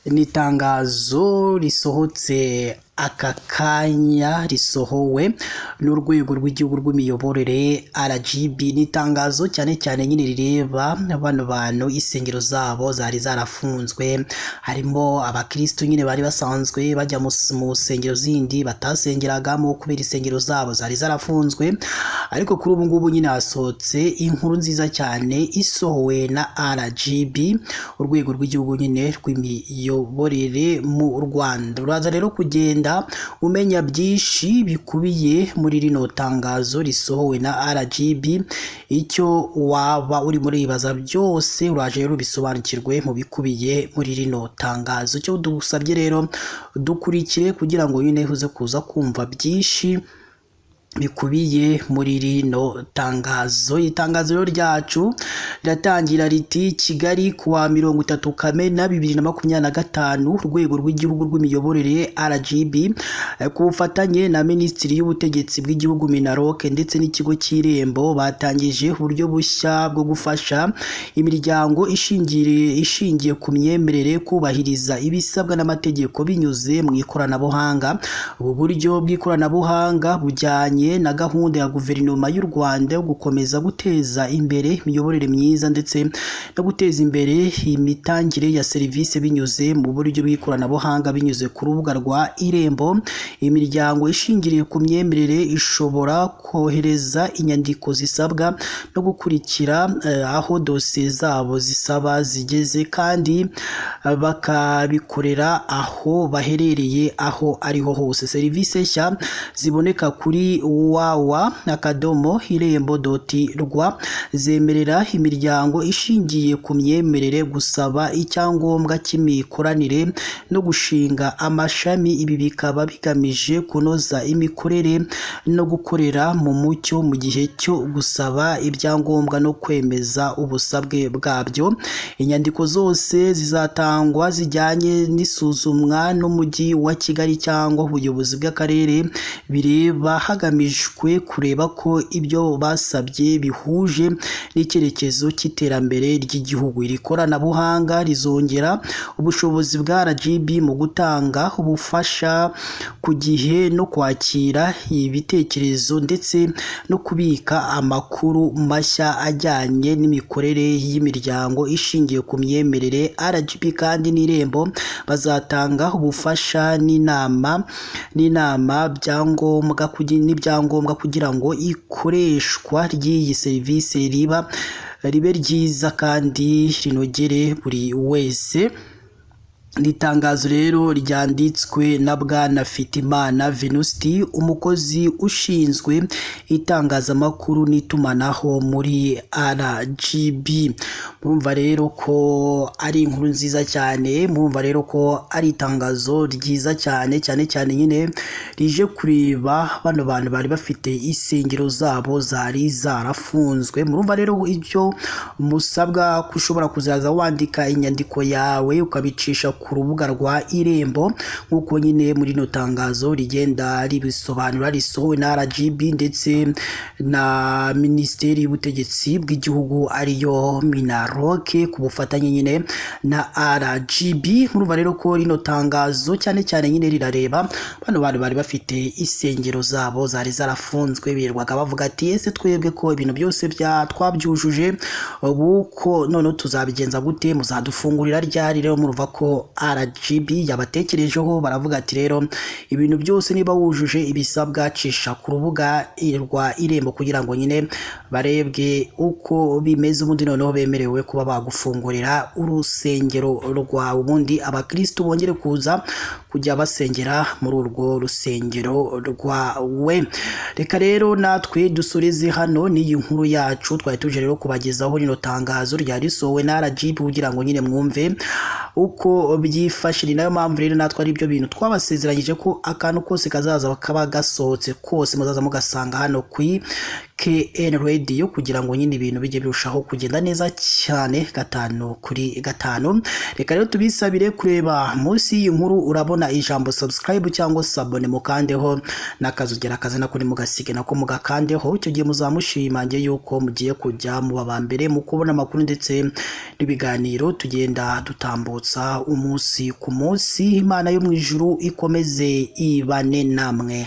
Ni itangazo risohotse aka kanya, risohowe n'urwego rw'igihugu rw'imiyoborere RGB. Ni itangazo cyane cyane nyine rireba bano bantu insengero zabo zari zarafunzwe, harimo abakirisitu nyine bari basanzwe bajya mu nsengero zindi batasengeragamo kubera insengero zabo zari zarafunzwe, ariko kuri ubu ngubu nyine hasohotse inkuru nziza cyane isohowe na RGB, urwego rw'igihugu nyine rw'imiyoborere mu Rwanda. Uraza rero kugenda umenya byinshi bikubiye muri rino tangazo risohowe na RGB, icyo waba urimo uribaza byose uraje rero ubisobanukirwe mu bikubiye muri rino tangazo. Icyo dusabye rero, dukurikire kugira ngo nyine uze kuza kumva byinshi bikubiye muri rino tangazo. Itangazo rero ryacu riratangira riti: Kigali, kuwa 30 Kamena 2025, urwego rw'igihugu rw'imiyoborere RGB ku bufatanye na Minisitiri y'Ubutegetsi bw'Igihugu MINALOC ndetse n'ikigo cy'Irembo batangije uburyo bushya bwo gufasha imiryango ishingiye ku myemerere kubahiriza ibisabwa n'amategeko binyuze mu ikoranabuhanga. Ubu buryo bw'ikoranabuhanga bujyanye na gahunda ya Guverinoma y'u Rwanda yo gukomeza guteza imbere imiyoborere myiza ndetse no guteza imbere imitangire ya serivisi binyuze mu buryo bw'ikoranabuhanga. Binyuze ku rubuga rwa Irembo, imiryango ishingiriye ku myemerere ishobora kohereza inyandiko zisabwa no gukurikira aho dosiye zabo zisaba zigeze, kandi bakabikorera aho baherereye aho ariho hose. Serivisi nshya ziboneka kuri www.irembo.rw zemerera imiryango ishingiye ku myemerere gusaba icyangombwa cy'imikoranire no gushinga amashami. Ibi bikaba bigamije kunoza imikorere no gukorera mu mucyo mu gihe cyo gusaba ibyangombwa no kwemeza ubusabwe bwabyo. Inyandiko zose zizatangwa zijyanye n'isuzumwa n'Umujyi wa Kigali cyangwa ubuyobozi bw'akarere bireba, hagamijwe kureba ko ibyo basabye bihuje n'icyerekezo cy'iterambere ry'igihugu. Iri koranabuhanga rizongera ubushobozi bwa RGB mu gutanga ubufasha ku gihe no kwakira ibitekerezo ndetse no kubika amakuru mashya ajyanye n'imikorere y'imiryango ishingiye ku myemerere. RGB kandi n'Irembo bazatanga ubufasha n'inama n'ibyangombwa kugira ngo ikoreshwa ry'iyi serivisi ribe ryiza kandi rinogere buri wese. Ni itangazo rero ryanditswe na Bwana Fitimana Venuste, umukozi ushinzwe itangazamakuru n'itumanaho muri RGB. Murumva rero ko ari inkuru nziza cyane, murumva rero ko ari itangazo ryiza cyane, cyane cyane nyine rije kureba bano bantu bari bafite insengero zabo zari zarafunzwe. Murumva rero ibyo musabwa, ko ushobora kuzaza wandika inyandiko yawe ukabicisha ku rubuga rwa Irembo, nk'uko nyine muri rino tangazo rigenda ribisobanura, risohowe na RGB ndetse na Minisiteri y'Ubutegetsi bw'Igihugu ariyo MINALOC ku bufatanye nyine na RGB. Murumva rero ko rino tangazo cyane cyane nyine rirareba bano bantu bari bafite insengero zabo zari zarafunzwe, birirwaga bavuga ati: "Ese twebwe ko ibintu byose twabyujuje, ubu ko noneho tuzabigenza gute? Muzadufungurira ryari?" Rero murumva ko RGB yabatekerejeho, baravuga ati: "Rero ibintu byose niba wujuje ibisabwa, cisha ku rubuga rwa Irembo kugira ngo nyine barebwe uko bimeze, ubundi noneho bemerewe kuba bagufungurira urusengero rwawe, ubundi abakirisitu bongere kuza kujya basengera muri urwo rusengero rwawe." Reka rero natwe dusoreze hano n'iyi nkuru yacu twari tuje rero kubagezaho, rino tangazo ryari risohowe na RGB kugira ngo nyine mwumve uko byifashe. Ni nayo mpamvu rero natwe ari byo bintu twabasezeranyije ko akantu kose kazaza kaba gasohotse kose muzaza mugasanga hano kuri KN Radio, kugira ngo nyine ibintu bijye birushaho kugenda neza cyane gatanu kuri gatanu. Reka rero tubisabire kureba munsi y'iyi nkuru, urabona ijambo subscribe cyangwa s'abonner, mukandeho, n'akazogera kazana kuri mugasige nako mugakandeho. Icyo gihe muzamushimange yuko mugiye kujya muba ba mbere mu kubona amakuru ndetse n'ibiganiro tugenda dutambutsa umunsi. umunsi ku munsi. Imana yo mu ijuru ikomeze ibane namwe.